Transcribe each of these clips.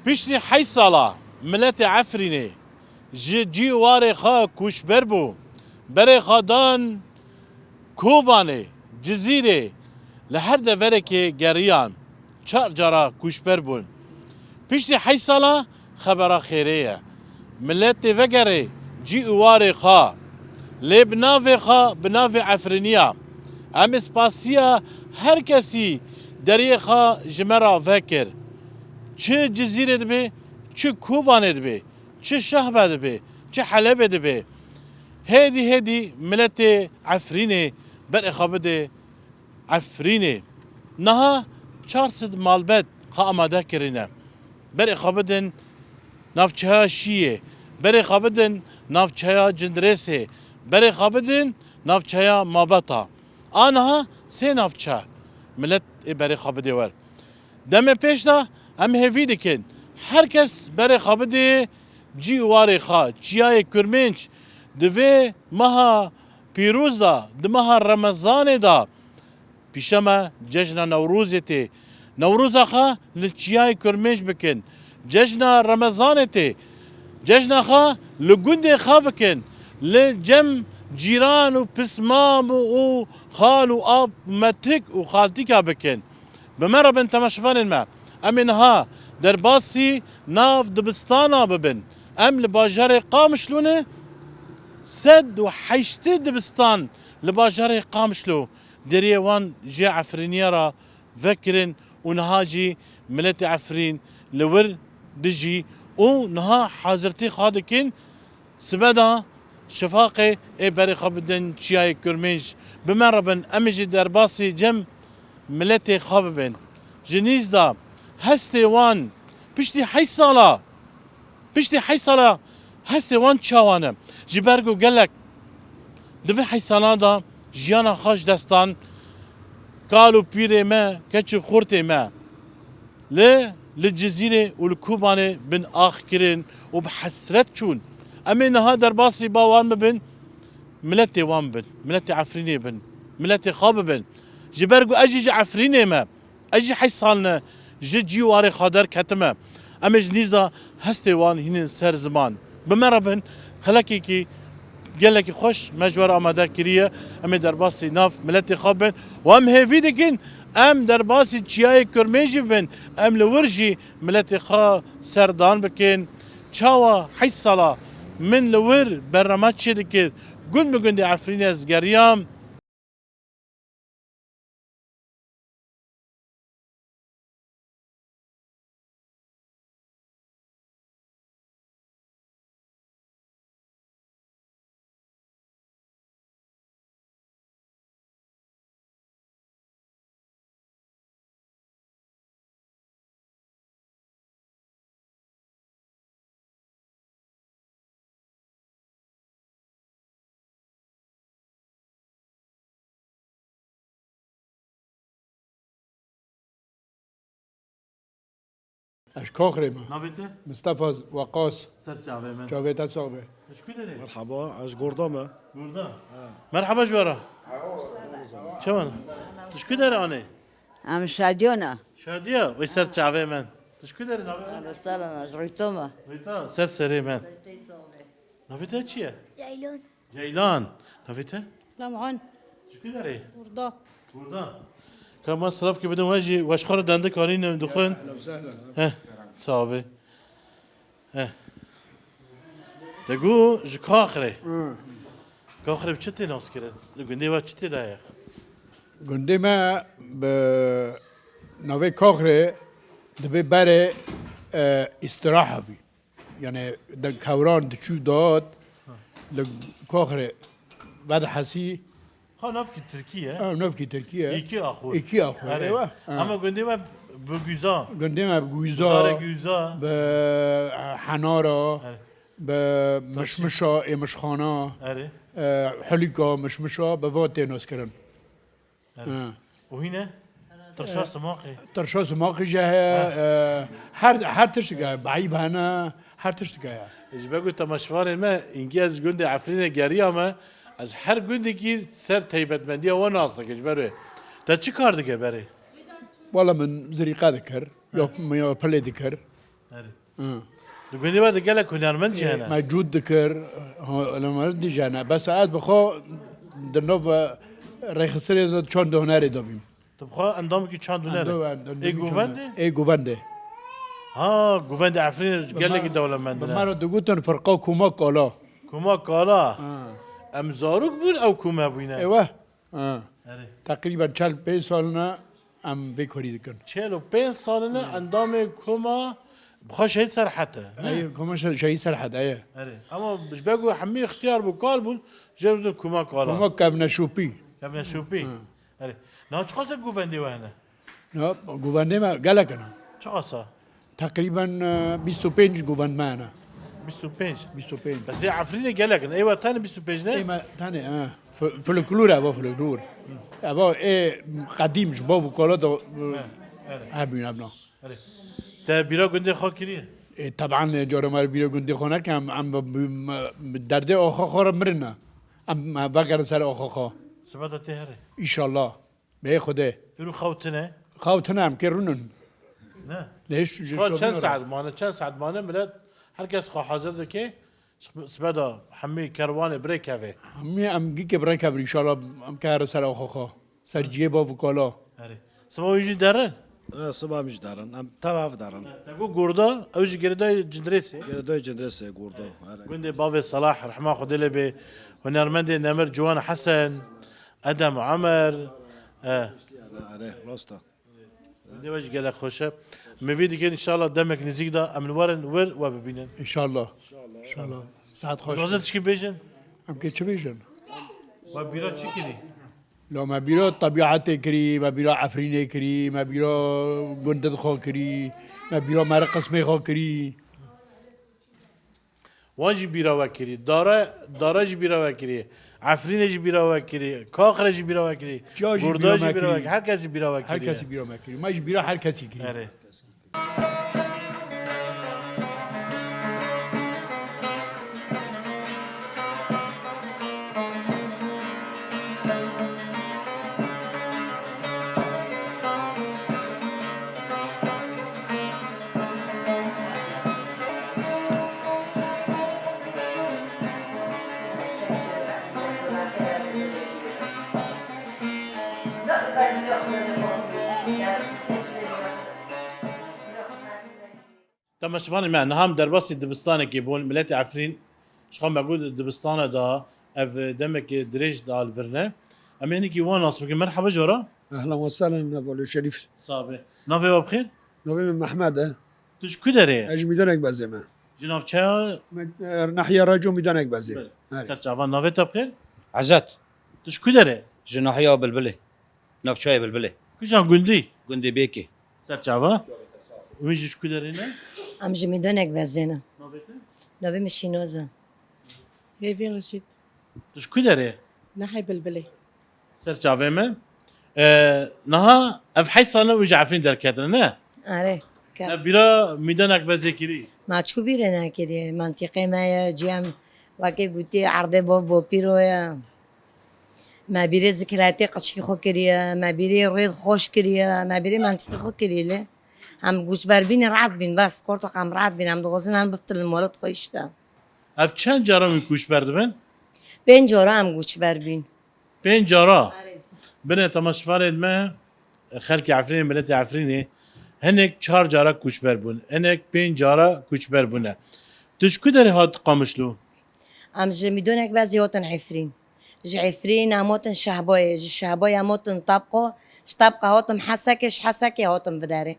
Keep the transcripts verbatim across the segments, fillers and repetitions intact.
Piştî heşt sala miletê Efrînê ji cî û warê xwe koçber bû. Berê xwe dan Kobanê, Cizîrê, li her deverekê geriyan. Çar cara koçber bûn. Piştî heşt sala xebera xêrê ye. Miletê vegerê cî û warê xwe. Lê bi navê xwe, bi navê Efrîniya. Em ê spasiya her kesî deriyê xwe ji me re vekir. Çi Cizîrê dibe, çi Kobanê dibe, çi Şehba dibe, çi Helebê dibe. Hêdî hêdî miletê Efrînê berê xwe bide Efrînê. Niha çar sed malbet xwe amade kirine. Berê xwe bidin navçeya Şiyê, berê xwe bidin navçeya Cindirêsê, berê xwe bidin navçeya Mabeta. Aniha sê navçe milet ê berê xwe bidê wer. Demê pêş de em hêvî dikin her kes berê xwe bidê cî û warê xwe. Çiyayê Kurmênc di vê meha pîroz de, di meha Remezanê de, pîşe me cejna Newrozê tê. Newroza xwe li Çiyayê Kurmênc bikin. Cejna Remezanê tê. Cejna xwe li gundê xwe bikin. Li cem cîran û pismam û, û xal û ap, metik û xaltîka bikin. Bi me re bin temaşevanên me. Em ê niha derbasî nav dibistana bibin. Em li bajarê Qamişlo ne, sed û heştê dibistan li bajarê Qamişlo deriyê wan jê Efrîniya re vekirin û niha jî miletê Efrîn li wir dijî û niha hazirtî xwe dikin. Sibe de şefaqê ê berê xwe bidin Çiyayê Kurmênc. Bi me re bin, em ê jî derbasî cem miletê xwe bibin. Ji nîz de hestê wan piştî heşt sala, piştî heşt sala hestê wan çawa ne? Ji ber ku gelek di vê heşt salan de jiyana xwe ji dest dan, kal û pîrê me, keç û xurtê me li, li Cizîrê û li Kobanê bin ax kirin û bi hesret çûn. Em ê niha derbasî ba wan bibin, miletê wan bin, miletê Efrînê bin, miletê xwe bibin. Ji ber ku ez jî ji Efrînê me, ez jî heşt sal ne ji cî û warê xwe derketime. Em ê ji nîz de hestê wan hînin ser ziman. Bi me re bin, xelekekî gelekî xweş me ji we re amade kiriye. Em ê derbasî nav miletê xwe bin û em hêvî dikin, em derbasî Çiyayê Kurmê jî bin, em li wir jî miletê xwe serdan bikin. Çawa heşt sala min li wir bername çêdikir, gund bi gundê Efrînê ez geriyam. Ez Kaxrê me. Navê te? Mistefa Weqas. Ser çavê min. Çavê te sax be. Tu ji ku derê? Merhaba, ez Gorda me. Gorda? Merhaba ji we re. Çawan? Tu ji ku derê anê? Em Şadiya ne. Şadiya, wê ser çavê min. Tu ji ku derê navê? Alo, selam, ez Rîto me. Rîta, ser serê min. Navê te çi ye? Ceylan. Ceylan. Navê te? Lem'an. Tu ji ku derê? Gorda. Gorda. Ka ma silav ki bidin we jî, we ji xwe re dendik anîne dixwin. Ehlen we sehlen. Heh, sax be. Heh. Te got ji Kaxrê. Hı. Kaxrê bi çi tê naskirin? Li gundê we çi tê daye? Gundê me bi navê Kaxrê dibê berê, e, îstiraha bî. Yani de kewran diçû dad, li Kaxrê vedihesî. Ha, navkî Tirkî ye. Ha, navkî Tirkî ye. Îki axur. Îki axur, Erê. Ewa. Ha. Ama gundê me bi Guza. Gundê me bi Guza, Darê Guza. Bi Henara, Erê. Bi Mişmişa, ê Mişxana, Erê. E, Hulîka, Mişmişa, bi va tê naskirin. Erê. Ha. Û hîne? Tirşa simaqê. Tirşa simaqê jî heye. Ha. E, her, her tiştik heye. Beyîb hene, her tiştik heye. Ji ber ku temaşevanên me, îngî ez gundê Efrînê geriyame, ez her gundekî ser teybetmendiya we nas dike ji ber wê. Te çi kar dike berê? Wala min zirîqe dikir, ya, ya pilê dikir. Erê. Hı. Di gundê we de gelek hunermend jî hene. Me cûd dikir, hunermend jî hene. Bes ez bi xwe di nav rêxistirê de çand hunerê de bîm. Tu bi xwe endamekî çand hunerê. Ê govendê? Ê govendê. Ha, govendê Efrînê gelekî dewlemend e. Bi me re digotin firqa Koma Kala. Koma Kala. Ha. Em zarok bûn ew kome bûne. Ewe. Ha. Erê. Teqrîben çel pênc sal ne em vê karî dikin. Çel û pênc sal ne endamê koma bi xwe Şehîd Serhet e, ne? Ey, koma Şe-, Şehîd Serhet, ey. Erê. Ama ji ber ku hemî ixtiyar bû, kal bûn, jê re digotin Koma Kala. Koma Kevneşopî. Kevneşopî. Hı. Erê. Niha çiqas e govendê we hene? Ya, govendê me gelek hene. Çiqas e? Teqrîben, e, bîst û pênc govend me hene. Bîst û pênc? Bîst û pênc. Bes ê Efrînê gelek in. Ê we tenê bîst û pênc ne? Ê me tenê, he. Fo-, folklor e, eva folklor. Eva ê qedîm ji bav û kala da, e, hebûn evna. Erê. Te bîra gundê xwe kiriye? Ê, teban, e, cara me bîra gundê xwe neke, em, em bi, bi, bi derdê axa xwe re mirin e. Em, e, vegerin ser axa xwe. Sibe de tê herê. Înşallah. Bê Xwedê. Îro xew tune? Xew tune em kê rûnin. Ne? Lê şu, şu Xwe çend saet mane, çend saet mane millet herkes xwe hazir dike. Sibe de hemî kerwanê birê keve. Hemî em gîkê birê kevin înşallah em kere ser axoxa. Ser ciyê bav û kala. Erê. Siba wî jî derin? E, siba em jî derin. Em tev hev derin. Te got Gorda, ew jî girêdayê Cindirêsê. Girêdayê Cindirêsê Gorda. Erê. Gundê bavê Selah, rehma Xwedê lê bê. Hunermendê Nemir Ciwan Hesen. Edem Omer, e. Erê, rast e. Gundê we jî gelek xweş e. Min vî dikin, înşallah demek nêzîk de em li werin wir we bibînin. Înşallah. Înşallah. Saet xweş. Dixwazin tişkî bêjin? Em kê çi bêjin? We bîra çi kirî? La me bîra tebîetê kirî, me bîra Efrînê kirî, me bîra gundê xwe kirî, me bîra meriq qismê xwe kirî. Wan jî bîra we kirî. Dara, Dara jî bîra we kirî. Efrînê jî bîra we kirî. Kaxirê jî bîra we kirî. Ciya jî Gurda bîra jî me bîra we kirî. Her kes jî bîra we kirî. Her kes jî bîra me kirî. Me jî bîra her kesî kirî. Erê. Temaşevanê me, niha em derbasî dibistanekê bûn, miletê Efrîn, ji xwe me got di dibistana de ev demek dirêj da li vir ne. Em ê hinekî wan nas bikin. Merhaba cara. Ehlen ve sehlen, Neval Şerîf. Sabe. Navê we bi xêr? Navê min Mehmed e. Tu ji ku derê ye? Ez ji Mîdanek Bezê me. Ji navçeya? Me, e, nahiya Reco Mîdanek Bezê. Belê. Belê. Ser çavan, navê te bi xêr? Ezet. Tu ji ku derê? Ji nahiya Bilbilê. Navçeyê Bilbilê. Kuja gundî? Gundê Bêkê. Ser çava? Wî jî ji ku derê ne? Em ji Mîdanek Bezê ne. Navê te? Navê min Şînoz e. Hêvî Reşîd. Tu ji ku derê? Nahê Bilbilê. Ser çavê min. E, niha ev heyt sal ne wî ji Efrîn derketine, ne? Erê. Te bîra Mîdanek Bezê kirî? Ma çû bîrê nekiriye. Mentiqê me ye, cem wekê gotî erdê bov bopîro ye. Me bîrê zikretê qiçkî xwe kiriye, me bîrê rêd xweş kiriye, me bîrê mentiqê xwe kiriye lê. Em goçberbînê rehet bîn, bes, kortoq em rehet bîn, em dixwazin em biftilin molet xwe îşte. Ev çend caran wî koçber dibin? Pênc cara em koçber bîn. Pênc cara? Erê. Bine temaşevanên me, xelkê Efrînê, miletê Efrînê, hinek çar cara koçber bûn, hinek pênc cara koçber bûne. Tu ji ku derê hat Qamişlo? Em ji Mîdonek Bezê hatin Efrîn. Ji Efrîn em hatin Şehbayê, ji Şehbayê em hatin Tabqo, ji Tabqa hatim Hesekê, ji Hesekê hatim Viderê.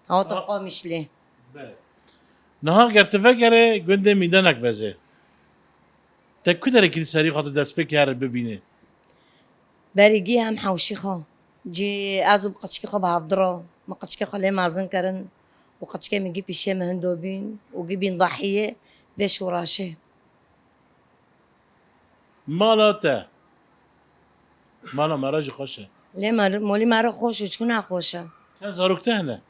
Hatim Ha- Qamişlê. Belê. Niha ger tu vegerê gundê Mîdanek Bezê, te ku derê kirî serî xwe tu destpêkê here bibînî? Berî gî em hewşî xwe. Cî ez û bi qiçkî xwe bi hevdira. Min qiçkê xwe lê mezin kirin û qiçkê min gî pîşê min hindo bîn û gî bîn dahiyê vê şoreşê. Mala te. Mala me re jî xweş e. Lê me, molî me re xweş û çû nexweş e. Çend zarok te hene?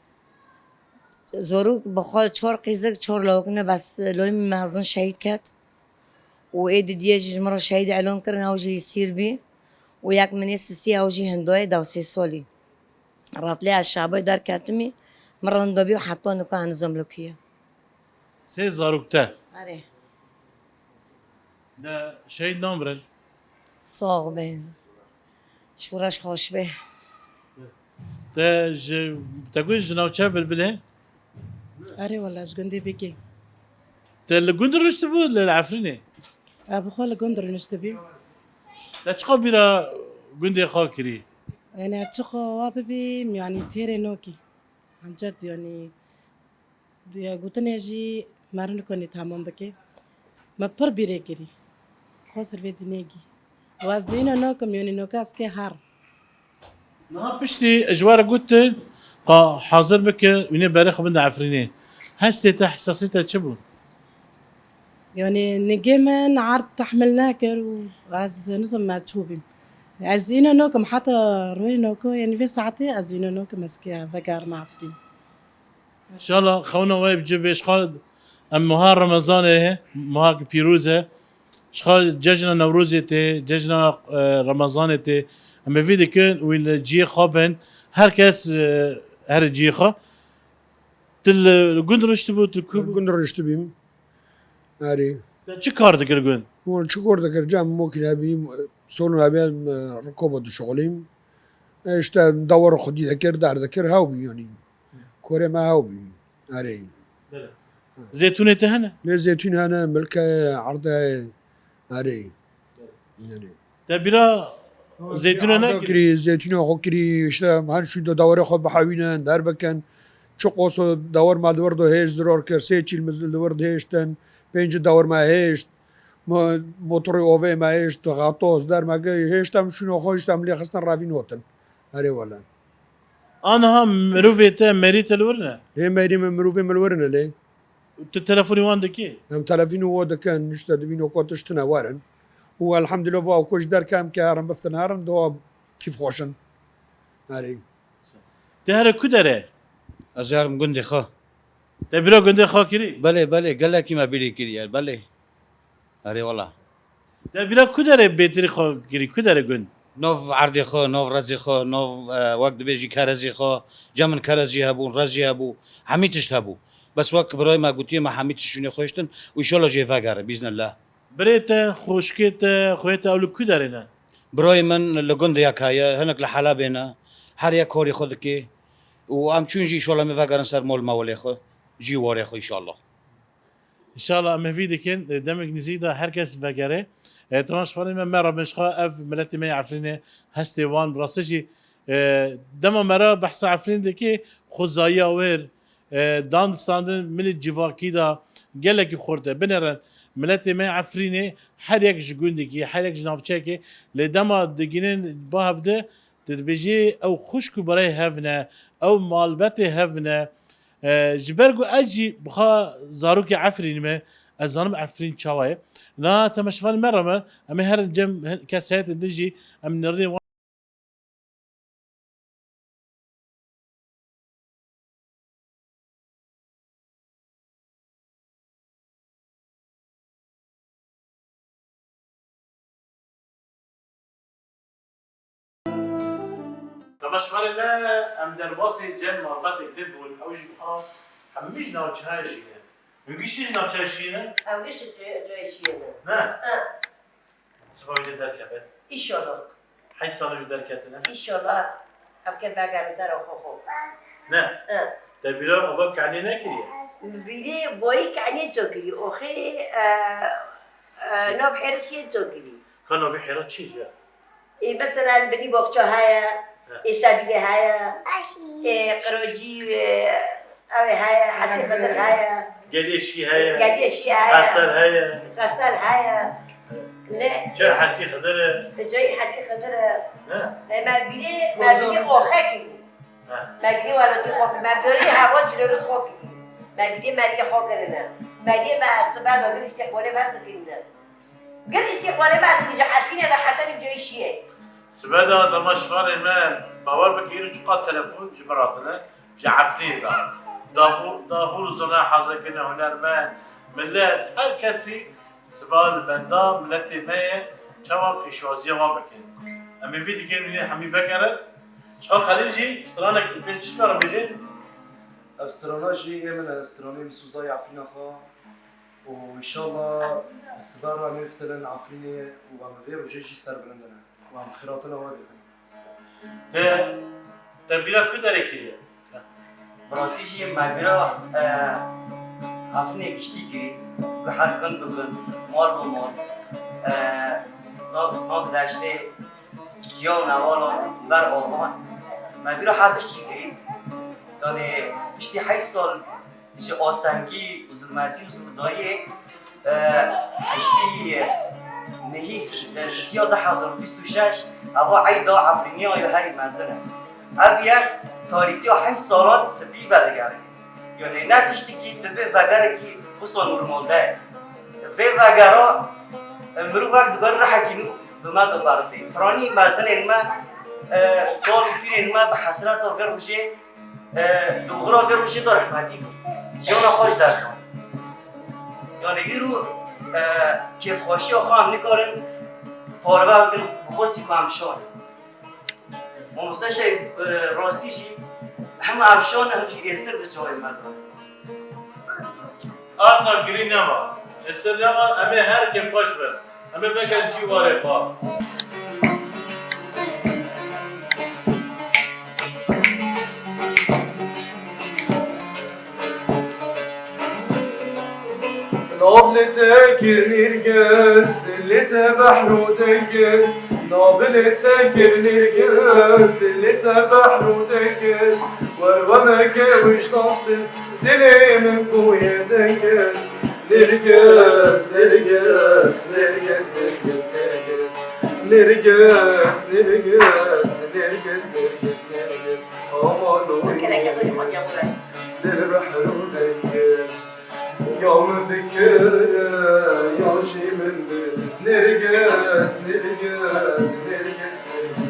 Zarok bi xwe çar qîzik, çar lawik ne, bes loyê min mezin şehîd ket. Û ê didiyê jî ji min re şehîd îlan kirin, ew jî li Sîr bî. Û yek min ê sisî, ew jî hindoyê dewsê solî. Ratlê ez şaboyê derketimî, Min randevû heta nika nizam li ku ye. Sê zarok te. Erê. De şehîd namirin. Sax be. Şûreş xweş be. Te ji te got ji navçeya Bilbilê? Erê wele ji gundê Bikê. Te li gund rûniştibû li Efrînê? Ez bi xwe li gund rûniştibîm. Te çiqa bîra gundê xwe kirî? Yanî ez çiqa wa bibîm, yanî têrê nokî. Hemcet yanî ya gotinê jî meriv nikonî temam bike. Me pir bîrê kirî. Xwesir vê dinê gî. Wa zîno nokim, yanî noka ez kê her. Niha piştî ji we re gotin, ka hazir bike, wînê berê xwe binde Efrînê. Hestê te, hesasiyê te çi bû? Yanî nigê min erd tehmil nekir û ez nizim me çû bîm. Ez îno nokim heta rûyê noko, yanî vê saetê ez îno nokim ez kê vegerime Efrîn. Înşallah xewna we bi cih bê. Ji xwe em meha Remezanê, meha ki pîroz e. Ji xwe cejna Newrozê tê, cejna e, Remezanê tê. Em ê vî dikin, wî li cihê xwe bin. Her kes e, here cihê xwe. Tu li gund rûniştibû, tu ku bû? Gund rûniştibîm. Erê. Te çi kar dikir gund? Wan çi kor dikir? Cem mokîne bî, solûn hebî em rikobo dişixulîm. E, işte dawar xwedî dikir, derdikir, hew bî yanî. Korê me hew bî. Erê. Belê. Zeytûnê te hene? Lê zeytûn hene, milke, erde, erê. Yanî. Te bîra zeytûna nekirî? Kirî, zeytûna xwe kirî, işte her şû de dawarê xwe bihewînin, derbikin. Çi qoso dawar me li wir de hêşt, ziror kir, sê çîl min li wir de hêştin, pênc dawar me hêşt, mo- motorê ovê me hêşt, xatoz, dermegê hêşt em şûna xwe, işte em lê xistin revîn hotin. Erê wele. Aniha mirovê te, merî te li wir ne? Lê merî min, mirovê min li wir ne lê. Tu telefonî wan dikî? Em telefînî wan dikin, nişte dibîno ku tişt tune werin. Û elhamdulillah va ku ji derke em ke herin biftin herin, dewa kîf xweş in. Erê. Te here ku dere? Ez herim gundê xwe. Te bîra gundê xwe kirî? Belê, belê, gelekî me bîrî kiriye, belê. Erê wela. Te bîra ku derê bêtirî xwe kirî, ku derê gund? Nov erdê xwe, nov rezê xwe, nov e, wek dibêjî kerezê xwe, cem min kerez jî hebûn, rez jî hebû, hemî tişt hebû. Bes wek birayê me gotiye me hemî tişt şûnê xwe hiştin û înşallah jê vegere, bîznillah. Birê te, xwişkê te, xweyê te ew li ku derê ne? Birayê min li gundê yek heye, hinek li Helebê ne, her yek karê xwe dike û em çûn jî înşallah me vegerin ser mal mewilê xwe, jî warê xwe înşallah. Înşallah em hêvî dikin, e, demek nizîk de her kes vegere. E, temaşevanê me, me re ji xwe ev miletê me yê Efrînê hestê wan, bi rastî jî, e, dema me re behsa Efrîn dike, xwezayiya wir, e, dan standin milê civakî de gelekî xurt e. Binêrin, miletê me yê Efrînê her yek ji gundekî, her yek ji navçeyekê, lê dema digihînin ba hevdî, tu dibêjî ew xwişk û birayê hev ne, ew malbetê hev ne, E, ji ber ku ez jî bi xwe zarokê Efrînî me, ez zanim Efrîn çawa ye. Na temaşevanê me re me, em ê herin cem hin-, kesayetên din jî em nirînê wan. Temaşevanê me, em derbasî cem malbatek din bûn, ew jî bi xwe hemî ji navçeya jî ne. Hûn giştî ji navçeya jî ne? Ew giştî ji cayê jî ne. Ne? Ha. Siba wî de derkeve. Înşallah. Hey salê wî derketine. Înşallah. Ev ke vegerin ser xwe xwe. Ne. Ha. Te bîra ava kenê nekiriye? Bîrê vayî kenê ço kirî. Oxê, e, e, nav hêrişiyê ço kirî. Ka navê hêra çi ye? Ê, mesela binî boxça heye, ê sebîlê heye, ê qirocî, ê, ew ê heye, hesî xidir heye. Gelê şî heye. Gelê şî heye. Qestel heye. Qestel heye. Ne? Cay hesî xidir e. Cay hesî xidir e. Ne? Ê, me bîrê, me bîrê oxe kirî. Ha. Me bîrê welatî xwe kirî. Me bîrê heval cilorot xwe kirî. Me bîrê meriyê xwe kirine. Meriyê me sibe de gir îstîqbolê me sikirîne. Gel îstîqbalê me ez ji Efrînê de heta nîvcoyê şiyê. Sibe de temaşevanê me, bawer bike îro çiqas telefon ji min re hatine, ji Efrînê de. Dahû-, dahûr û zana hazirkirine hunermend, milet, her kesî siba li benda miletê me ye, çawa pêşwaziya wan bikin. Em ê vî dikin, wî hemî vegerin. Çiqa Xelîl jî stranek tê çi ji me re bêje? Ev strana jî ê min e, stranê min Sûzdayê Efrîna xwe. Û înşallah bi siber re em ê fitilin Efrînê û em vê rojê jî serbilind in. Û em xîratina we dixwin. Te, te bîra ku derê kiriye? Bi rastî jî me bîra, e, Efrînê giştî kirî. Bi her gund bi gund, mal bi mal. E, nav, nav deştê, ciya û nevala, ber avan. Me bîra her tiştî kirî. Yanî piştî heşt sal ji astengî û zilmetî û zûrdayiyê, e, piştî nehî s-, sisiya du hezar û bîst û şeş, eva eyda Efrîniya ya herî mezin e. Ev yek tarîtiya heşt salan spî vedigere. Yanî ne tiştekî dibe vegerekî wisa normal de ye. Vê vegera, e, mirovek dikare rihekî nû bi me de pere bê. Piranî mezinên me, e, kal û pîrên me bi hesreta vê rojê, e, dogura vê rojê de rehmetî bû. Jiyana xwe ji dest dan. Yanî îro, e, kêfxweşiya xwe em nikarin parve bikin, bi xwe sî ku em şon. Mamoste Şehîd, e, rastî jî hem em şon hem jî êstir di çavê me de. Arna girî nema. Êstir nema, em ê her kêfxweş bin. Em ê vegerin cî warê xwe. Nav li te kir nêrgiz, dil li te behr û dengiz. Nav li te kir nêrgiz, dil li te behr û dengiz. Wer we meke wijdansiz, dilê min bûye dengiz. Nêrgiz, nêrgiz, nêrgiz, nêrgiz, nêrgiz. Nêrgiz, nêrgiz, nêrgiz, nêrgiz, nêrgiz. Aman oy nêrgiz. Dil behr û dengiz. Ya min bikir, ya jî min biz. Nêrgiz, nêrgiz, nêrgiz, nêrgiz.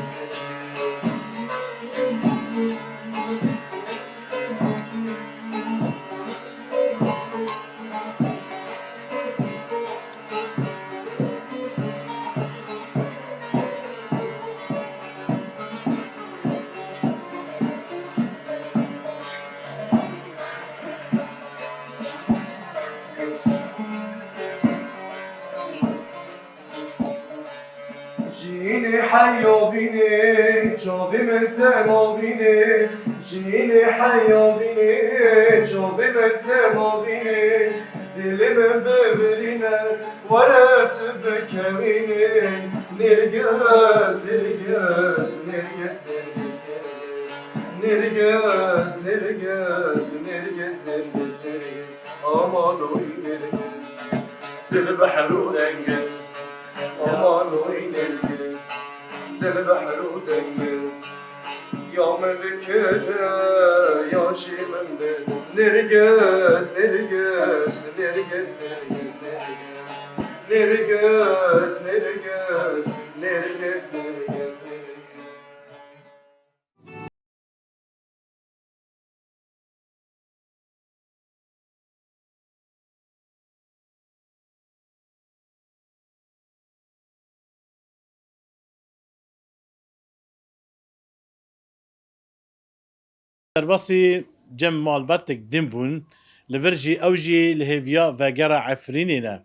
Jînê heya bînê, çavê min te nabînê. Jînê heya bînê, çavê min te nabînê. Dilê min bibirîne, were tu bikewînê. Nêrgiz, nêrgiz, nêrgiz, nêrgiz, nêrgiz. Nêrgiz, nêrgiz, nêrgiz, nêrgiz, nêrgiz. Aman oy nêrgiz. Dil behr û dengiz. Aman oy nêrgiz. Dil behr û dengiz. Ya min bikir, ya jî min biz. Nêrgiz, nêrgiz, nêrgiz, nêrgiz, nêrgiz. Nêrgiz, nêrgiz, nêrgiz, nêrgiz, nêrgiz. Derbasî cem malbetek din bûn, li vir jî ew jî li hêviya vegera Efrînê ne.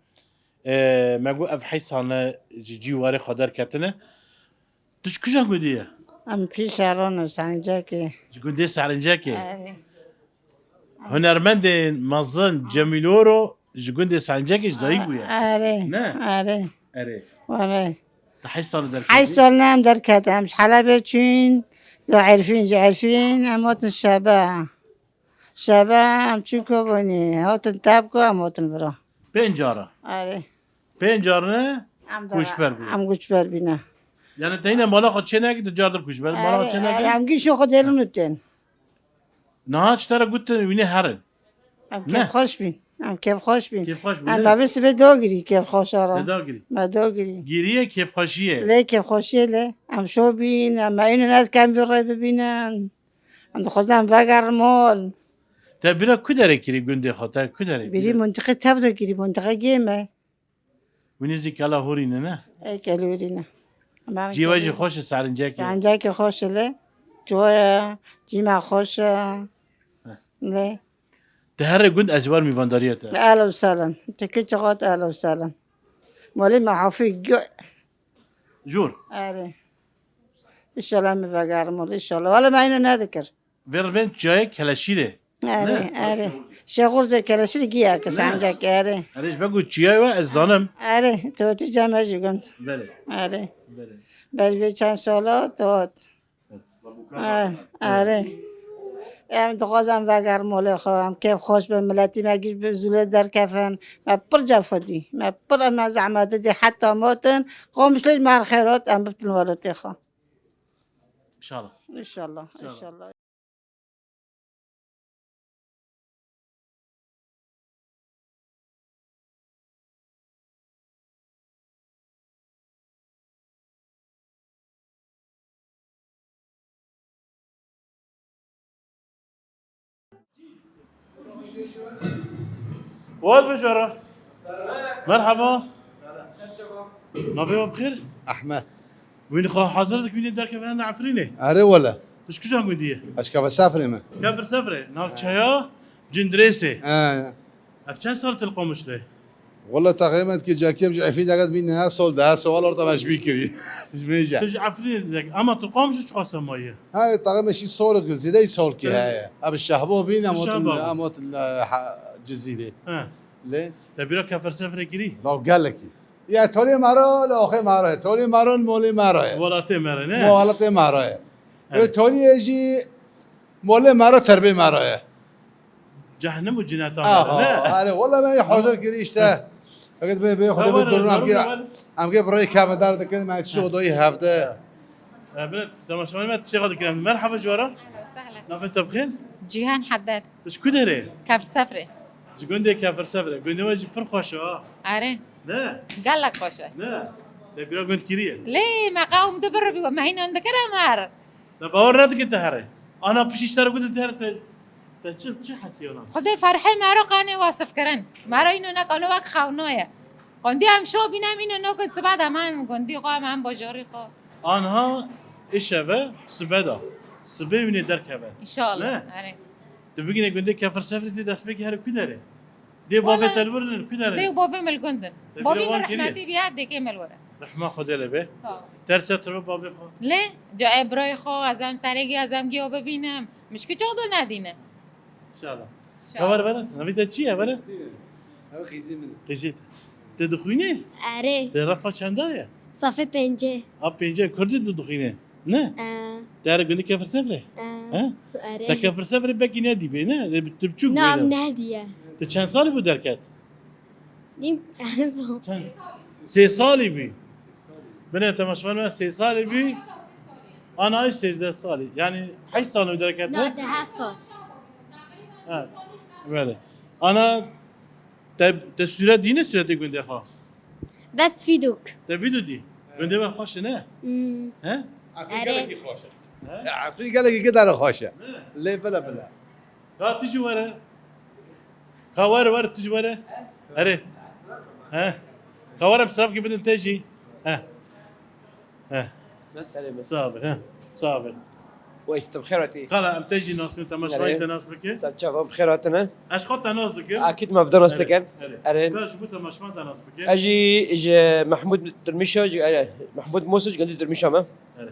E, me got ev heysan e ji cî warê xwe derketine. Tu ji kuja gundî ye? Em pîşeron û Serincekê. Ji gundê Serincekê. Erê. Hunermendên mezin Cemîl Oro ji gundê Serincekê ji dayik bûye. Erê. Ne? Erê. Erê. Erê. Te heyş sal derketî? Heyş sal ne em derket. Em ji Helebê çûn, ji Erfîn, ji Erfîn em hatin Şebe. Şebe em çûn Kobanî, hatin Tebko, em hatin vira. Pênc cara? Erê. Pênc carine koçber bû. Em koçber bîne. Yani te yine mala xwe çê nekî, tu car de koçber, mala xwe çê nekî? Erê, em gîşo xwe dêlin û tên. Niha ji te re gotin wînê herin. Em kêfxweş bîn. Em kêfxweş bîn. Kêfxweş bûn, ne? Em bavê sibê dagirî kêfxweşa re. Te dagirî? Me dagirî. Giriye kêfxweşiyê. Lê kêfxweşiyê lê. Em şo bîn, em me înin ez kem vî rê bibînin. Em dixwazin em vegerin mal. Te bîra ku derê kirî gundê xwe? Te ku derê? Bîrî mintiqê tev de kirî, mintiqê gêm e. Wî nêzî Kela Hûrî ne, ne? Ê, Kela Hûrî ne. Cî we jî xweş e, Serincekê. Serincekê xweş e lê. Coya, cî me xweş e. Heh. Ne. Te herê gund ez ê wer mîvandariyê te. Ehlen we sehlen. Te kî çiqat ehlen we sehlen. Malê me hafî gu- Jor. Erê. Înşallah em vegerim ol, înşallah. Wele me îno nedikir. Vê ribên çiyayê Keleşîrê. Erê, ne? Erê. Şêxurzê Keleşîrê giya ki Ne? Sancak, erê. Erê, ji ber ku çiyayê we ez zanim. Erê, tu tî cem jî gund. Belê. Erê. Belê. Belê vê çend sala tu hat. Erê. Em dixwazin vegerin molê xwe, em kêf xweş bin, miletî me giş bi zûlê derkevin. Me pir cefa dî. Me pir em zehmet dî, heta motin. Qamişlê me xêr hat, em biftin welatê xwe. Înşallah. Înşallah, înşallah. Waz be jara. Merhaba. Navê we bi xêr? Ehmed. Wî nixwe hazir dikî, wînê derkeve hene Efrînê? Erê wele. Tu ji kîjan gundî yî? Ez Kefir Sefrê me. Kefir Sefrê. Navçeya Cindirêsê. He. Ev çend sal til Qamişlo ye? Wele teqrîben ki cakiyem ji Efrîn deket bîne her sol de, her sol orta me ji bî kirî. Ji mêje. Tu ji Efrînê dek, ama tu Qamişlo çiqas sema ye? Ha, teqrîben şî sol ki, zêde sol ki Hı. heye. Ev Şehbo bîn, Tu em otin, Şehbo. Em otin, e, ha, Cizîrê. He. Lê? Te bîra Kefir Sefrê kirî? Law gelekî. Ya tolê me re, li axê me re. Tolê me re, molê me re. Welatê me re, ne? Welatê me re. Evet. Wê toliyê jî molê me re, terbê me re. Cehennem û cineta me re, Aha, ne? Erê, wele me hazir kirî işte. Eger bê, bê xwe Tamam, bê durun, tamam, em gê, tamam. Em gê bi rêy kevin dar dikin, me Evet. şo doyî hevde. Evet. Evet, temaşevanê me tiştê xwe dikin. Merhaba ji we re. Ehlen we sehlen. Navê te bi xêr? Cîhan Heddad. Tu ji ku derê? Kefir Sefrê. Ji gundê Kefir Sefrê. Gundê we jî pir xweş e ha. Erê. Ne? Gelek xweş e. Ne? Te bîra gund kiriye? Lê me qewm di bir bî, me hîn hûn dikir em her. Te bawer nedike te here. Ana pişî ji te re gundê te here te, te çi, çi hesiyana? Xwedê ferhê me ro qanê wasif kirin. Me ro îno nekano wek xewno ye. Gundî em şo bîne em îno nokin sibe de em gundî xwe, em bajorî xwe. Anha îşeve sibe de. Sibe wînê derkeve. Înşallah. Ne? Erê. Tu bigîne gundê Kefir Sefrê tê destpêkê here ku derê? Dê bavê Wala te li wir in ku derê? Dê û bavê me li gund in. Te Bavê bîra me wan kiriye? Rehmetî biya dêkê me li wir e. Rehma Xwedê lê be. Sağ ol. Terse tu bavê xwe. Lê ca e birayê xwe ez em serê giya ez em giya bibînim. Mişkî çax do nedîne. Înşallah. Înşallah. Heval were? Navê te çi ye were? Ew qîzê min e. Qîzê te. Te dixwînî? Erê. Te refa çenda ye? Safê pêncê. A pêncê Kurdî tu dixwînî? Ne? E. Te here gundî Kefir Sefrê? E. He? Erê. Te Kefir Sefrê belkî nedîbê, ne? Lê tu biçûk bûyî. Na, em nediye. Tu çend salî bû derket? Nîm, zor. Çend? Sê salî bî. Binê temaşevan me sê salî bî. Ana ay sêzdeh salî. Yani heşt salî derket. Na, deh sal. Ha. Böyle. Ana te, te sûret dîne sûretê gundê xwe. Bes fîdok. Te vîdyo dî. Gundê we xweş e ne? Hmm. He? Efrîn Erê. Gelekî xweş e. He? Ya, Efrîn gelekî gidare xweş e. Ne? Lê bile bile. Ka tu jî were. Ka were, were, tu jî were. Erê. He. Ka were, bi sefkî bidin te jî. He. He. Nasıl tanıyayım? Sağ ol, he. Sağ ol. Weş, tu bi xêr hatî. Kala, em te jî nas bikin, temaşevan jî te nas bikin. Ser çavan bi xêr hatine. Ez xwe te nas dikim. Akîd me bi nas dikin. Erê. Erê. Ka ji bo temaşevan te nas bikin. Ez jî ji Mehmûd Dirmîşa, ji, e, Mehmûd Mûsic, gundî Dirmîşa me. Erê.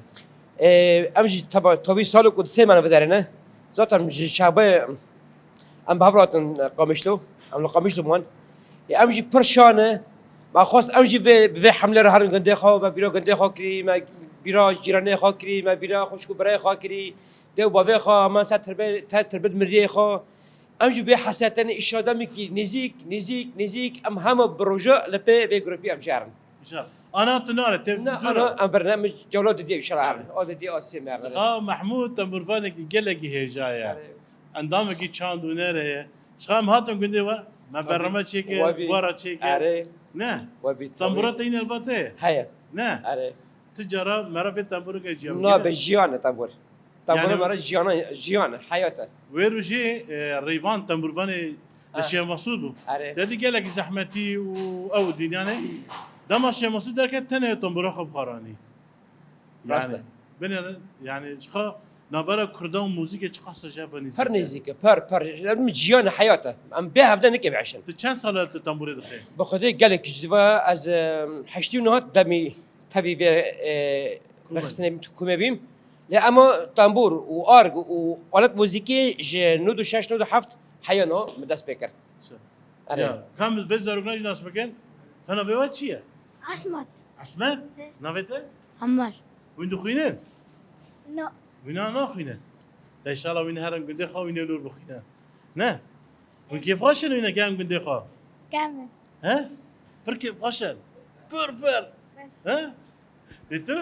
E, em jî taba, tabî salo ku di sê mane viderine. Zaten ji şabe em bi hev re hatin Qamişlo. Em li Qamişlo bûn. E, em jî pir şan e. Me xwest em jî vê, bi vê hemlê re herin gundê xwe, me bîra gundê xwe kirî, me bîra cîranê xwe kirî, me bîra xwişk û birayê xwe kirî. Dê û bavê xwe, me ser tirbê, te tirbit miriyê xwe. Em jî vê hesretên îşa demekî nêzîk, nêzîk, nêzîk, em hema bi roja li pê vê grûpî em jî herin. Înşallah. Ana tu nare, te Ne, dûr e. Ana em vir ne, min cewla didî îşa herin. O didî o sê me herin. Zixa Mehmûd tembûrvanekî gelekî hêja ye. Erê. Endamekî çand û nere ye. Çiqa em hatin gundê we, me Tabii. bernameya çêkir, Wabî. wara çêkir. Erê. Ne? Wabî, tabii. Tembûra te yîn elbet heye. Heye. Ne? Erê. Tu cara me re pê tembûreke ciya Na, bigire. be jiyan e tembûr. Tembûra Yani me re jiyan e, jiyan e, heyat e. Wê rojê, e, Reyvan tembûrvanê Ha. Şêx Mesûd bû. Erê. Te dî gelekî zehmetî û ew dîn yani. Dema Şêx Mesûd derket tenê tembûra xwe bixwaranî. Rast e. Yani, binêrin, yani, çiqa Navbera Kurdan û muzîkê çiqas ji hev ve nêzîk e? Pir nêzîk e, pir, pir. Em ciyane heyat e. Em bê hevde nikevê eşin. Tu çend sal e tu tembûrê dixê? Bi Xwedê gelek ji va ez, em, heştî û neh demî tevî vê, e, Kumê. Rexistinê kumê bîm. Lê ema tembûr û arg û alet muzîkî ji nod û şeş nod û heft heyano min dest pê kir. Erê. Ya, kam vê zarokna jî nas bikin? Ka navê we çi ye? Asmat. Asmet? He. Navê te? Ammar. Hûn dixwînin? No. Hûn a naxwînin? De înşallah hûn herin gundê xwe, hûn ê lûr bixwînin. Ne? Hûn kêfxweş in, hûn ê gerin gundê xwe? Gerin. He? Pir kêfxweş in. Pir, pir. Pir. He? Lê tu?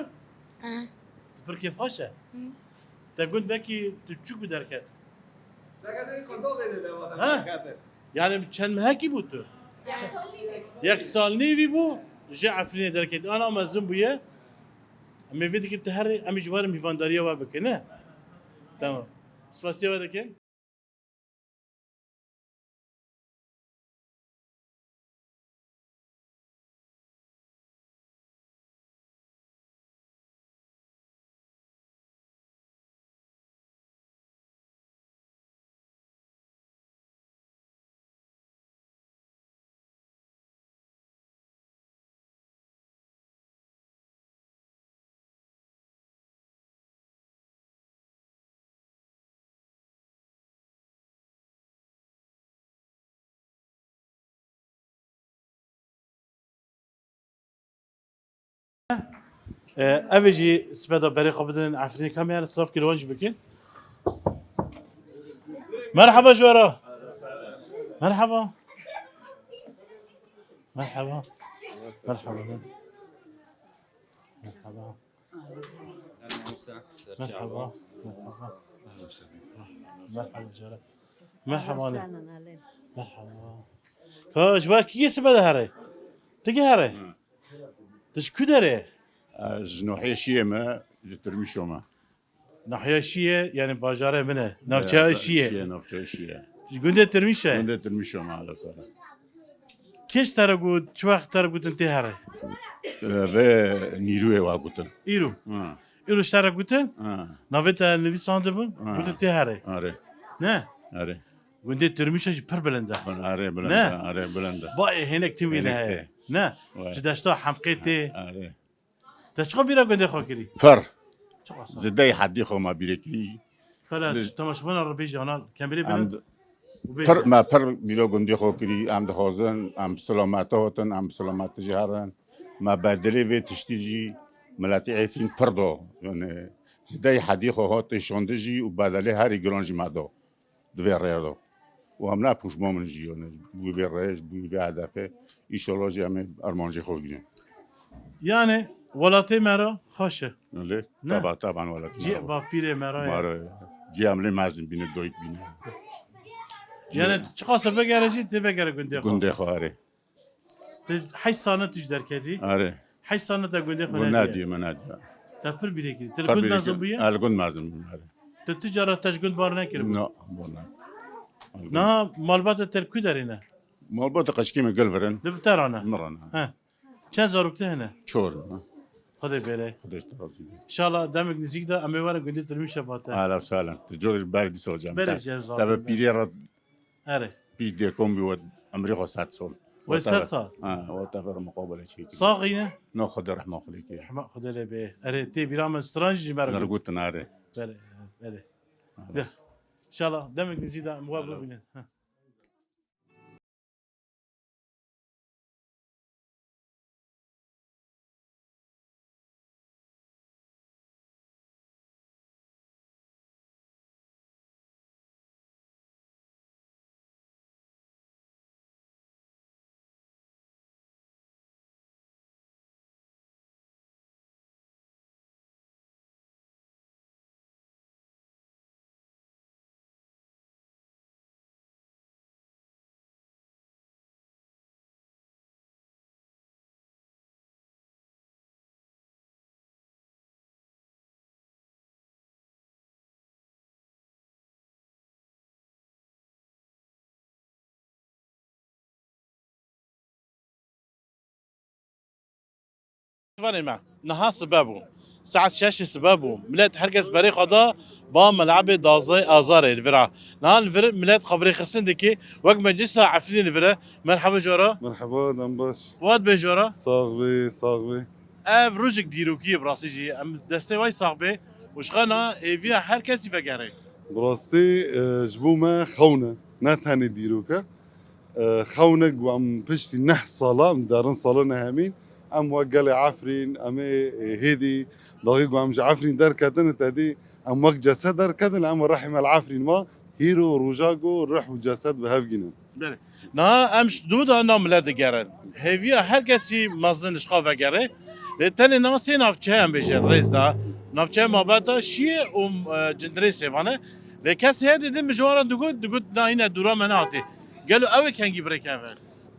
Aha. Tu pir kêfxweş e. Hı. Te gund belkî tu çûk bi derket. Ha? Yani çend mehekî bû tu? Yek sal nîvî bû, ji Efrînê derket. Ana mezin bûye. Em ê vê dikin tu herê, em ê ji we re mîvandariya we bikin, ne? Tamam. Spasiya we dikin. Ee, ev ê jî sibe de berê xwe bidin Efrînê, kamera silav kir wan jî bikin. Merhaba ji we re. Merhaba. Merhaba. Merhaba. Merhaba. Merhaba. Merhaba. Merhaba. Merhaba. Merhaba. Ka ji we kî sibe de here? Tu kî here? Hı. Tu ji ku derê? Ez ji nohiyê Şiyê me, ji Tirmîşo me. Nahiya Şiyê, yani bajarê min e. Navçeya Şiyê. Şiyê, navçeya Şiyê. Ji gundê Tirmîş e? Gundê Tirmîşo me, ala sara. Kê ji te re got, çi wext te re gotin tê here? Ee, vê nîrûyê wa gotin. Îro? Ha. Îro ji te re gotin? Ha. Navê te nivîsandibûn? Ha. Gotin tê here. Are. Ne? Are. Gundê Tirmîşo jî pir bilind e. Are bilind e, are bilind e. Bayê hênek tim wî ne heye. Ne? Ji deşta Hemqê tê. Are. Te çiqa bîra gundê xwe kirî? Pir. Çiqa sağ. Zidey hedî xwe ma bîrê kirî. Kala temaşevana re bêjî ana kemerê bînin. Pir, me pir bîra gundê xwe kirî, em dixwazin, em bi silamete hatin, em bi silamete jî herin. Me bedilê vê tiştî jî miletê Efrîn pir da. Yani zidey hedî xwe hat têşandin jî û bedelê herî giran jî me da. Di vê rêya de. Û em ne pûşman bin jî, yani, bû vê rêyê, bû vê hedefê. Înşallah jî em ê armancê xwe bigrin. Yani, welatê me re xweş e. Lê, ne? Teba, teba welatê me re. Cî bapîrê me re ye. Me re ye. Cî em lê mezin bîne, doyik bîne. Yani, çiqas vegere jî, tê vegere gundê xwe. Gundê xwe, erê. Te heşt sal ne tu ji derketî? Erê. Heşt sal ne te gundê xwe nediye? Nediye, me nediye. Te pir bîrê kirî. Te li gund mezin bûye? Ez li gund mezin bûm, erê. Te tu cara te ji gund bar nekiribû? Na, bar nekiribû. Niha malbata te li ku derê ne? Malbata qeçkê me gel vir in. Li vir te re ne? Min re ne. He. Çend zarok te hene? Çor, ha. Xwedê bêre. Xwedê ji te razî be. Înşallah demek nêzîk de em ê werin gundê Tirmîşa bate. Ehlen we sehlen. Tu cor ber dîsa hocam. Berê cem zalim. Te ve pîrê re Erê. Pî dêkom bî we emrê xwe sed sal. We sed sal? Ha, we tev re muqabele çêkir. Saxî ne? No, Xwedê rehma xwe lê kê. Rehma Xwedê lê bê. Erê, tê bîra min stranjî ji me re got. Gotin, erê. Belê, belê. Deh. Înşallah demek nêzî de em we bibînin. Ha. Vanê me, niha sibe bû. Saet şeş sibe bû. Milet her kes berê xwe da ba melebê dazayê Azarê li vira. Niha li vir milet xwe bi rêxistin dike. Wek Meclisa Efrînê li vir e. Merhaba ji we re. Merhaba, dem baş. Wat bê ji we re. Sax bê, sax bê. Ev rojek dîrokî ye bi rastî jî. Em destê we sax bê. Û ji xwe niha hêviya her kesî vegerê. Bi rastî, e, ji bo me xewn e. Ne tenê dîrok e. E, xewnek ku em piştî neh sala, em derin sala nehemîn, em wek gelê Efrîn, em ê, e, hêdî, daxî ku em ji Efrîn derketin, tedî em wek cesed derketin, em rehî me li Efrîn ma, hîro roja ku ruh û cesed bi hev gînin. Belê. Niha em ji dû de nav milet digerin. Hêviya her kesî mezin ji xwe vegerê. Lê tenê niha sê navçe em bêjin rêz de. Navçeya Malbata, Şiyê û, e, Cindirê Sêvan e. Lê kes heye didin bi ji wan re digot, digot, na hîne dûra me nehatî. Gelo ew ê kengî birêkeve?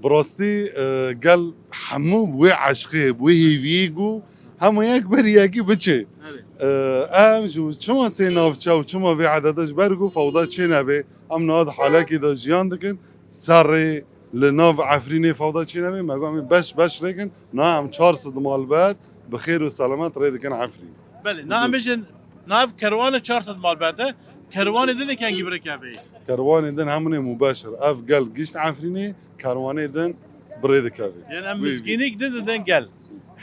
Bi rastî, e, gel hemû bi wê eşqê, bi wê hêviyê ku hemû yek berî yekî biçê. Erê. E, em ji çima sê navçe û çima vê edede, ji ber ku fewda çê nebe, em niha di halekê de jiyan dikin, serrê li nav Efrînê fewda çê nebe, me got em ê beş beş rêkin, niha em çar sed malbet bi xêr û selamet rê dikin Efrîn. Belê, niha em bêjin, niha ev kerwanê çar sed malbet e, kerwanê din ê kengî birêkeve? Kerwanê din hemûnê mubeşir. Ev gel gişt Efrînê, kerwanê din bi rê dikeve. Yani em mizgînîk din didin gel.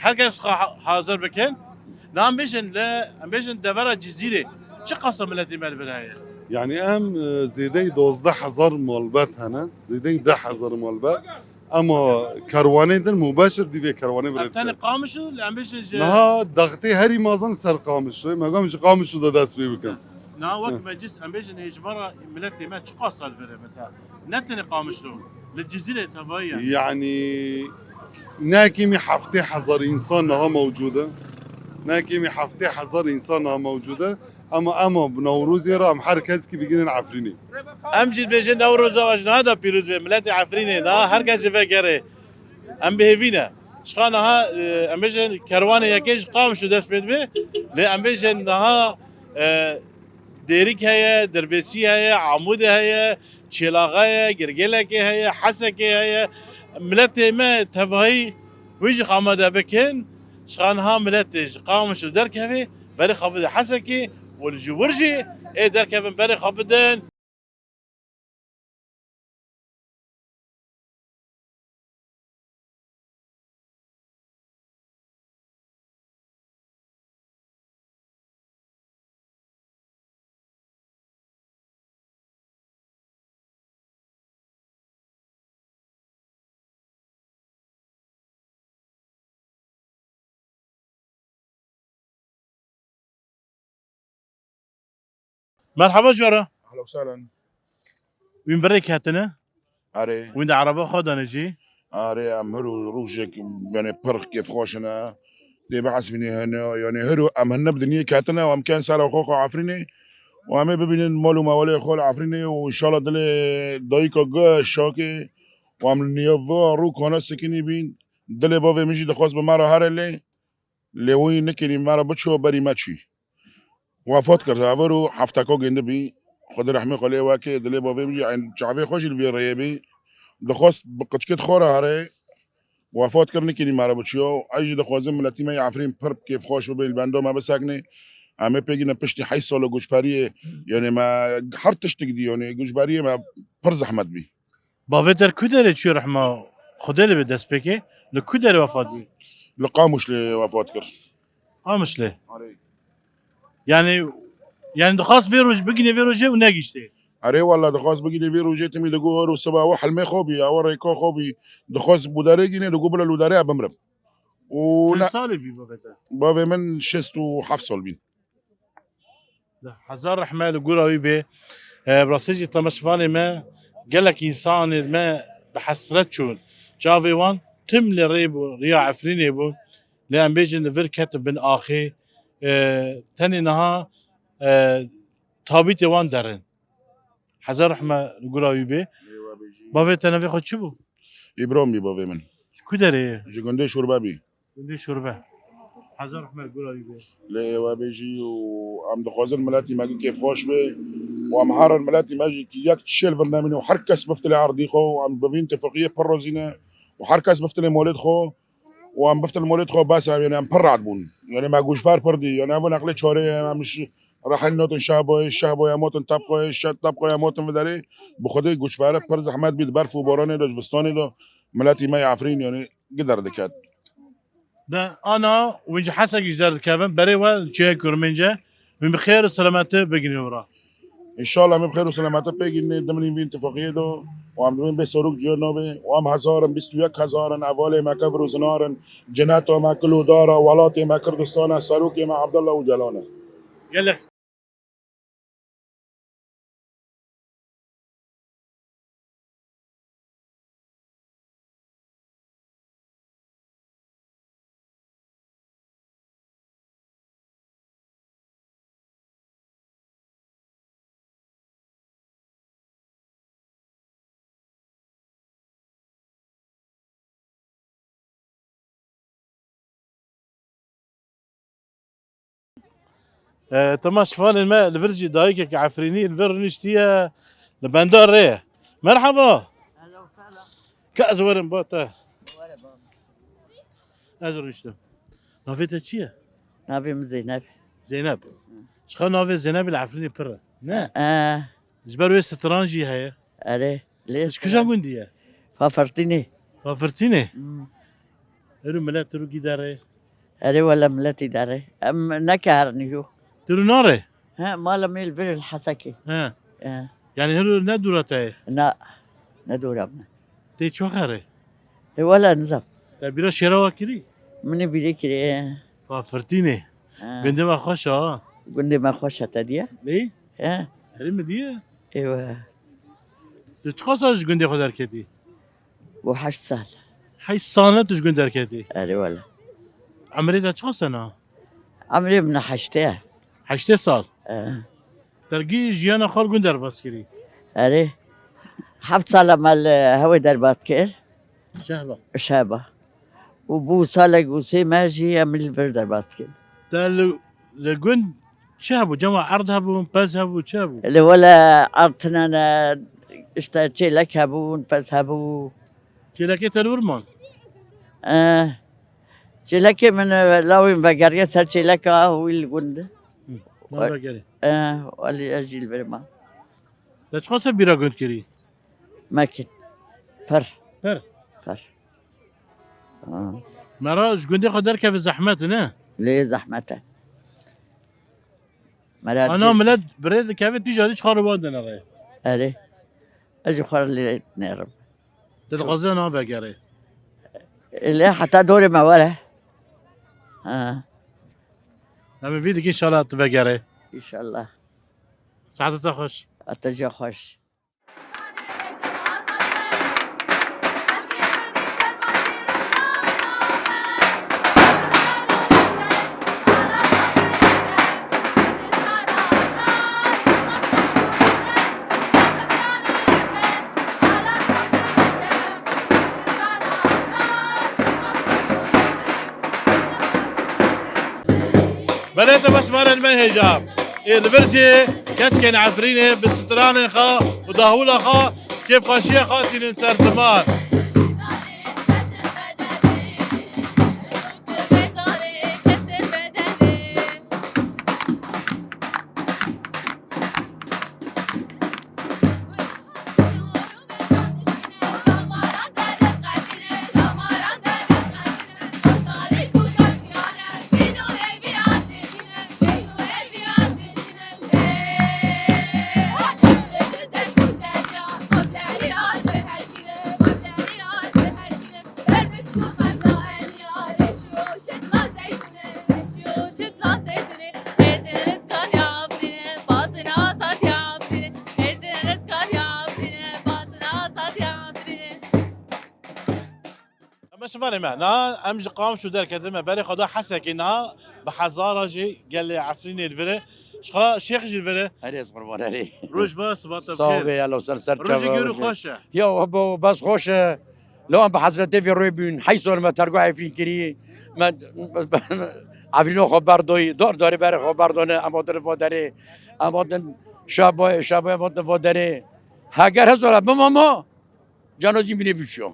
Her kes xwe ha-, hazir bikin. Niha em bêjin li, em bêjin devera Cizîrê çi qasa miletê me li vir heye? Yani em, e, zêdeyî dozdeh hezar malbet hene. Zêdeyî deh hezar malbet. Ama kerwanê din mubeşir dî vê kerwanê. Ev tenê Qamişlo, em bêjin ji... Niha daxtê herî mezin ser Qamişlo. Me gom ji Qamişlo de dest pê bikin. Niha wek meclis em bêjin hê ji bara miletê me çiqas li vir e mesela. Ne tenê Qamişlo. Li Cizîrê tevayî yani. Yani ne kêmî heftê hezar însan niha mewcûd e. Ne kêmî heftê hezar însan niha mewcûd e. Ama, ama bi Newrozê re em her kesekî bigihînin Efrînê. Em jî dibêjin Newroza we ji niha de pîroz be, miletê Efrînê, niha her kesî vegerê. Em bi hêvî ne. Ji xwe niha, e, em bêjin kerwanê yekê ji Qamişlo dest pê dibe, lê em bêjin niha, e, Dêrik heye, Dirbêsî heye, Amûdê heye, Çêlaxa ye, Girgêlekê heye, Hesekê heye. Miletê me tevahî wî jî amade bikin. Ji xwe niha miletê ji Qamişlo derkeve, berê xwe bide Hesekê û li ji wir jî ê derkevin berê xwe bidin. Merhaba ji we re. Ahlen we sehlen. Wîn birêk ketine? Erê. Wîn di ereba xwe de ne jî? Erê, em her û rojek, yani, pir kêfxweş ne. Tê bihesibînî hene, yani, her û em hene bi dinyê ketine û em ken ser xwe xwe Efrînê. Û em ê bibînin mal û mewalê xwe li Efrînê û înşallah dilê dayika guh şakê û em li niya va rûkane sikinî bîn. Dilê bavê min jî dixwest bi me re here lê, lê wî nikirî me re biço berî me çûyî. Wefat kir, hever û hefteka gêndî bî. Xwedê rehmê xwe lê weke, dilê bavê min jî eyn çavê xwe jî li vê rêyê bî. Dixwest bi qiçkêt xwe re here. Wefat kir, nikirî me re biçiyo. Ez jî dixwazim miletî me yê Efrîn pir kêfxweş bibe, li benda me bisekine. Em ê pêgine piştî heyş sala goçberiyê, yani me her tiştik dî, yani goçberiyê me pir zehmet bî. Bavê te li ku derê çû rehma Xwedê li bê destpêkê? Li ku derê wefat bû? Li Qamişlê wefat kir. Qamişlê. Arê. Yani, yani dixwast vê roj-, bigîne vê rojê û negîştê. Erê wela dixwast bigîne vê rojê timî digo her û siba ew helmê xwe bî, ew rêka xwe bî. Dixwast bi derê gîne digo bila li derê bimrim. Û... Çend salî bî bavê te? Bavê min şêst û heft sal bîn. Hezar rehme li gora wî bê. E, bi rastî jî temaşevanê me, gelek însanê me bi hesret çûn. Çavê wan tim li rê bû, riya Efrînê bû. Lê em bêjin li vir ketin bin axê. E, tenê niha, e, tabîtê wan derin. Hezar rehme li gora wî bê. Bavê te navê xwe çi bû? Îbrahim bî bavê min. Ji ku derê ye? Ji gundê Şurbe bî. Gundê Şurbe. Hezar rehme li gora wî bê. Lê êwe bê jî û em dixwazin miletî me kêfxweş be û em herin miletî me jî yek çêl vir nemîne û her kes biftilê erdî xwe û em bi vîn tifaqiyê pir razî ne û her kes biftilê malê xwe. û em biftin molêt xwe bes ev, yanî em pir rehet bûn. Yanî me goçber pir dî. Yanî ev neqlê çarê ye, em ji Rehîn notin Şehboyê, Şehboyê em otin Tebqoyê, Şe-, Tebqoyê em otin vê derê. Bi Xwedê goçbere pir zehmet bî, di berf û boranê de, di zivistanê de miletî me yê Efrîn, yanî gider diket. De ana wî ji Hesekî ji derdikevin, berê we çiyê Kurmênce, wî bi xêr û selameti bigihînin we re. Înşallah em ê bi xêr û selameti pê gihînê, dimînin vî întifaqiyê de û em dimînin bê serok ciya nabê û em hezar in, bîst û yek hezar in, hevalê me kevir û zinar in, cineta me, kil û dara welatê me Kurdistan e, serokê me Abdullah Ocalan e. Gelek E, temaşevanên me, li vir jî dayikek Efrînî li vir rûniştiye, li benda rê ye. Merhaba. Hello, selam. Ka ez werim ba te. Were ba. Ez rûniştim. Navê te çi ye? Navê min Zeynep. Zeynep. Hı. Ji xwe navê Zeynep li Efrînê pir e. Ne? E. Ji ber wê stran jî heye. Erê, lê Tu ji kîjan gundî ye? Fafirtînê. Fafirtînê? Hmm. Hero milet tu rû gî derê? Erê, wele miletî derê. Em neke herin yo. Tu rû narê? He, mala me li vir li Hesekê. He. He. Yani hero ne dûra te ye? Na, ne dûra min. Tê çi xerê? E, wele nizam. Te bîra şêra wa kirî? Min ê bîrê kirê. Fafirtînê. He. Gundê me xweş e ha. Gundê me xweş e, te diye? Lê? He. Herî min diye? Ewa. Tu çiqas sal ji gundê xwe derketî? Bû heşt sal. Heşt sal e tu ji gund derketî? Erê wele. Emrê te çiqas sene? Emrê min heştê ye. Heştê sal? E. Dergî jiyana xwe li gund derbas kirî? Erê. Heft sala me li hewê derbas kir. Şehba. Şehba. Û bû salek û sê meh jî em li vir derbas dikin. Te li, li gund çi hebû? Cema erd hebûn, pez hebû, çi hebû? Li wele erd tine ne, işte çêlek hebûn, pez hebû. Çêlekê te li wir man? Eh, çêlekê min, eh, lawên vegeriye ser çêleka wî li gund. Hı, man vegerê. Eh, welî ez jî li vir man. Te çiqas bîra gund kirî? Mekin. Pir. Pir? Pir. Ha. Mera ji gundê xwe derkeve zehmet e, ne? Lê zehmet e. Mera Ana dê- milet bi rê dikeve, tu jî çiqas wan dinere. Erê. Ez ji xwe lê nêrim. Tu dixwazî na vegerê? Lê heta dorê me were. Ha. Em ê vî dikî inşallah tu vegerê. Înşallah. Saeta te xweş. A te jî xweş. Belê, te beşvanên me hêja. Ê li vir jî keçkên Efrînê bi stranên xwe û dahûla xwe kêfxweşiya xwe tînin ser ziman. Em şivanê me. Niha em ji Qamişlo derketin me. Berê xwe da Hesekê niha bi hezara jî gelê Efrînê li vir e. Ji xwe şêx jî li vir e. Herê ez qurban herê. Roj baş, sibat te Sağ bixêr. Be, ya lo ser ser Rojê çava, gêr û rojê. Xweş e. Ya, bo, bes xweş e. Lo em bi hezretê vê rûyê bûn. Heyt sor me tergo Efrîn kirî. Me Efrîno xwe berdoyî. Dor dorê berê xwe berdone. Em hatin voderê. Em hatin şaboy, şaboy em hatin voderê. Heger hezora bimama. Cano zî binê biçiyo.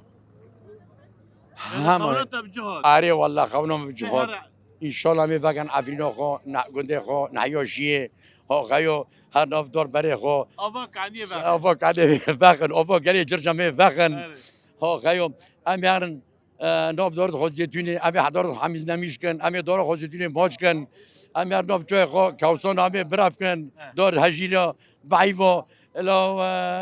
Hema. Xewna te bi cih hat. Arê, walla xewna min bi cih hat. Her- Înşallah em ê vekin Efrîna xwe, ne-, gundê xwe, nehiya jiyê, ha xeyo, her nav dor berê xwe. Ava kaniyê vekin. Ava kaniyê vekin, ava gelê circa me vekin. Erê. Ha xeyo, em ê herin, e, nav dor xwe zêtûnê, em ê hedar xwe hemîz nemîş kin, em ê dora xwe zêtûnê maç kin, em ê her nav çayê xwe kewsana em ê birevkin, He. Dor hejîla, behîva, ila,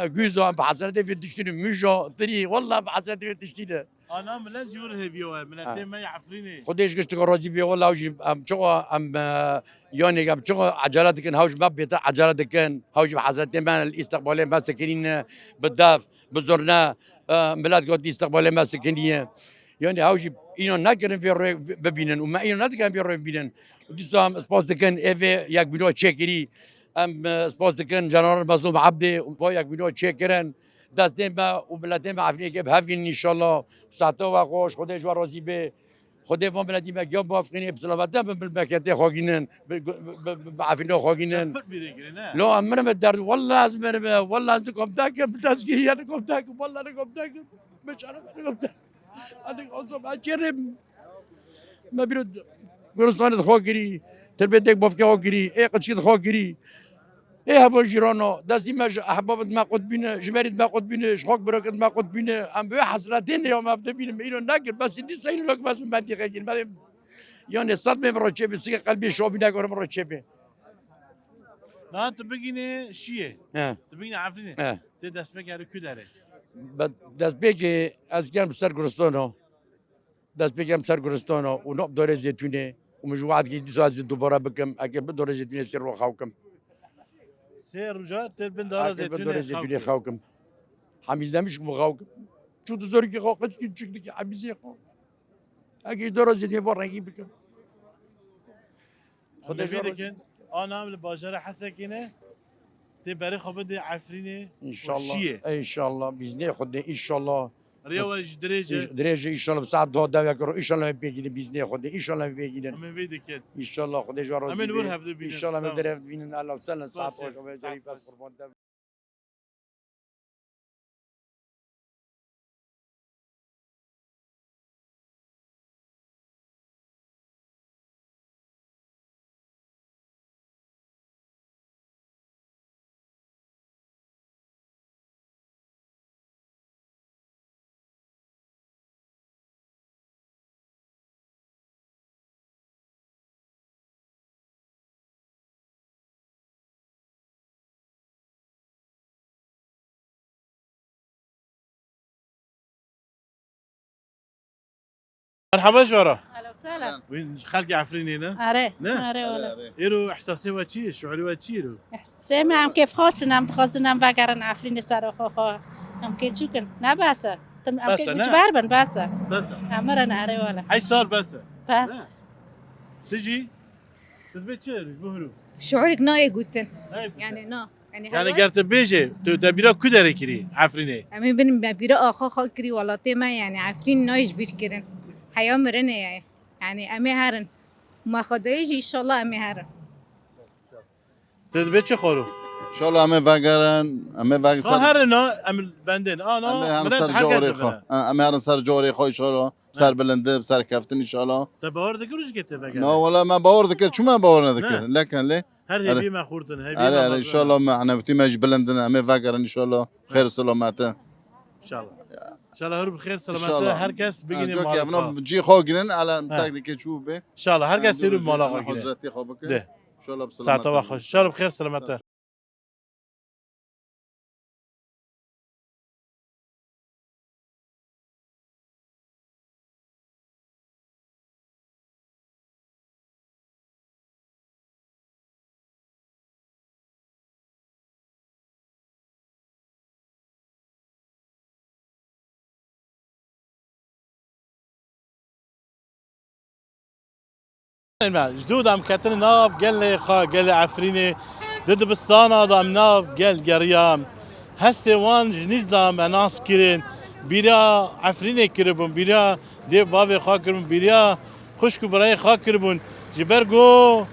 e, gûza, em bi hesretê vê tiştî ne, mûja, tirî, walla bi hesretê vê tiştî ne. Ana millet jî wir hêviya we, miletê Ha. Me yê Efrînê. Xwedê ji giştika razî bê, wela ew jî em çiqa em, e, yanê em çiqa ecele dikin, hew ji me bêtir ecele dikin, hew jî bi hesretê me li îstiqbalê me sikinîne, bi def, bi zurne, e, milet got îstiqbalê me sikiniye. Yanî hew jî îna nekirin vê rê bibînin û me îna nedikin vê rê bibînin. Û dîsa em spas dikin, ê vê yekbûna çêkirî, em, e, spas dikin Jeneral Mezlûm Ebdê û va yekbûna çêkirin. Destê me û miletê me Efrînê bi hev gînin înşallah. Saeta we xweş, Xwedê ji we razî bê. Xwedê van miletî me giya bafirînê, bi silamete bin, bi memleketê xwe gînin, bi, bi, bi, bi Efrîna xwe gînin. Pir bîrê girê, ne? Lo, em mirim bi derd, walla ez mirim, walla ez nikom tekim, bi destgirî ya nikom tekim, walla nikom tekim. Biçare me nikom tekim. Hadi olsun, ben çêrim. Me bîro goristanê xwe kirî, tirbêtek bavkê xwe kirî, ê qeçkê xwe kirî. Ê hevo jîrano, destî me ji ehbabê me qut bîne, ji berî me qut bîne, ji xak birakê me qut bîne. Em bi wê hesretê ne ya me evde bîne, me îro nekir. Bes îndî seyî lok bes min bendî xekir. Me, yanê sed me min ro çêbê, sikê qelbê şo bîne, gore min ro çêbê. Niha tu bigînê şiyê. He. Tu bigînê Efrînê. He. Tê destpêkê erê ku derê? Be-, destpêkê ez gel ser Guristano. Destpêkê em ser Guristana û nab dorê zêtûnê û min ji wad kir dîsa ez ê dubare bikim, eke bi dorê zêtûnê sê roj xew kim. Sê roja tê bin dara Eke bi dorê zêtûnê zêtûnê xew kim. Hemîz demiş ku xew kim. Çû tu zorkî xew qeç kî çik dikî hemîzê xew. Eke dora zêtûnê bo rengî bikim. Xwedê Levî ji dikin, ana em li bajara Hesekê ne, tê berê xwe bidê Efrînê û Înşallah. Şiyê. Înşallah, bîznê Xwedê, înşallah. Rêya we jî dirêj e. Dirêj e, înşallah, bi saet duha dewek ro, înşallah em pêgînin, bîznê Xwedê, înşallah em pêgînin. Em ê vê dikin. Înşallah, Xwedê ji we razî bê. Em ê li wir hevdû bînin. Înşallah em ê Tamam. Dirê hevdû bînin, Allah selen, saet Baş e. Xweş, em ê Saet zerîf, xweş. Ez qurban te. Merhaba ji we re. Alo, selam. Wî xelkê Efrînê ne? Are, Ne? Are, wala. Îro ihsasê we çi ye? Şuurê we çi ye îro? Ihsasê me em kêfxweş in, em dixwazin em vegerin Efrînê ser xwe xwe. Em kêçûk in. Ne bes e. Tim, em Bes e, kê ne? Guçber bin, bes e. Bes e. Em mirin, are, wala. Hey sal bes e. Bes. Ne? Tu jî? Tu dibê çi ji bo hûrû? Şuurek nayê gotin. Nayê gotin. Yani na. Yani Yani her ger tu bêjê, tu te bîra ku derê kirî Efrînê? Em ê bin me bîra axa xwe kirî welatê me, yani Efrîn nayê ji bîr kirin. Heya mirinê ye. Yani em ê herin. Ma Xwedayê jî înşallah em ê herin. Tu dibê çi xwaro? Înşallah em ê vegerin, em ê veg-, Ha, ser herin ha, em bendên. Ana, Em ê herin milet ser her kes carê dibine. Xwe. Ha, em ê herin ser carê xwe înşallah. Ser bilindi, bi serkeftin înşallah. Te bawer dikir û ji kê tê vegerê? Na, wala me bawer dikir, çima me bawer nedikir? Ne. Lekin lê. Her Erê. Hêvî me xurt in, hêvî Erê, me erê, mezin in. Înşallah me hevî me ji bilind in, em ê vegerin înşallah. Xêr û selamete. Înşallah. Înşallah hûr bi xêr selamete Înşallah. Her kes bigîne Ancak mala ya xwe. Buna cî xwe ginin, ala He. Misek dike çû be. Înşallah her kes Em sêr û dûrû mala jî xwe gine. Hezretî xwe bike. De. Înşallah bi Saeta selamete. Xweş. Înşallah bi xêr selamete. Me ji dû de em ketine nav gelê xwe, gelê Efrînê. Di dibistana de em nav gel geriyan. Hestê wan ji nîz de me nas kirin. Bîra Efrînê kiribûn, bîra dê bavê xwe kiribûn, bîra xwişk û birayê xwe kiribûn. Ji ber ku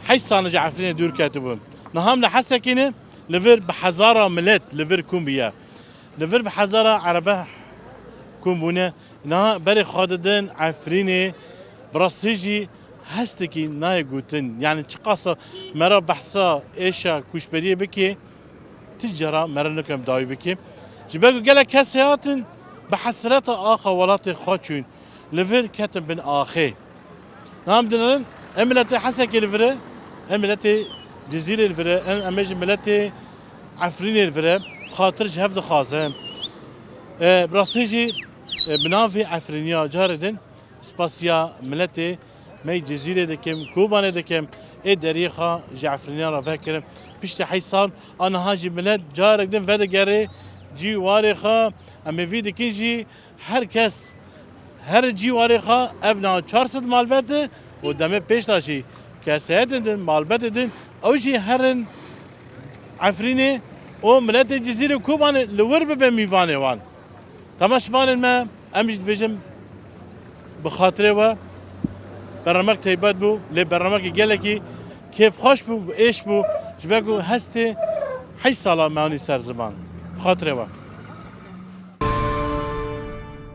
heyş sal ji Efrînê dûr ketibûn. Niha em li Hesekê ne, li vir bi hezara milet li vir kom bûye. Li vir bi hezara erebe kom bûne. Niha berê xwe didin Efrînê, bi rastî jî hestekî nayê gotin. Yani çiqasa me re behsa êşa koçberiyê bike, ti cara me re nikim dawî bike. Ji ber ku gelek kesê hatin, bi hesreta axa welatê xwe çûn. Li vir ketin bin axê. Niha em dînin, em miletê Hesekê li vir e, em miletê Cizîrê li vir e, em, em ê ji miletê Efrînê li vir e, xatir ji hev dixwaze. E, bi rastî jî, e, bi navê Efrîniya carê din spasiya miletê me yê Cizîrê dikim, Kobanê dikim, ê deriyê xwe ji Efrîniya re vekirin. Piştî heşt sal, a niha jî milet carek din vedigerê cî warê xwe. Em ê vî dikin jî her kes her cî warê xwe, ev niha çar sed malbet e û demê pêş de jî kesayetên din, malbetê din, ew jî herin Efrînê û miletê Cizîrê Kobanê li wir bibe mîvanê wan. Temaşevanên me, em jî dibêjin bi xatirê we bernamek taybet bû, lê bernamek gelekî kêfxweş bû, êş bû, ji ber ku hestê heşt sala me anî ser ziman. Bi xatirê we.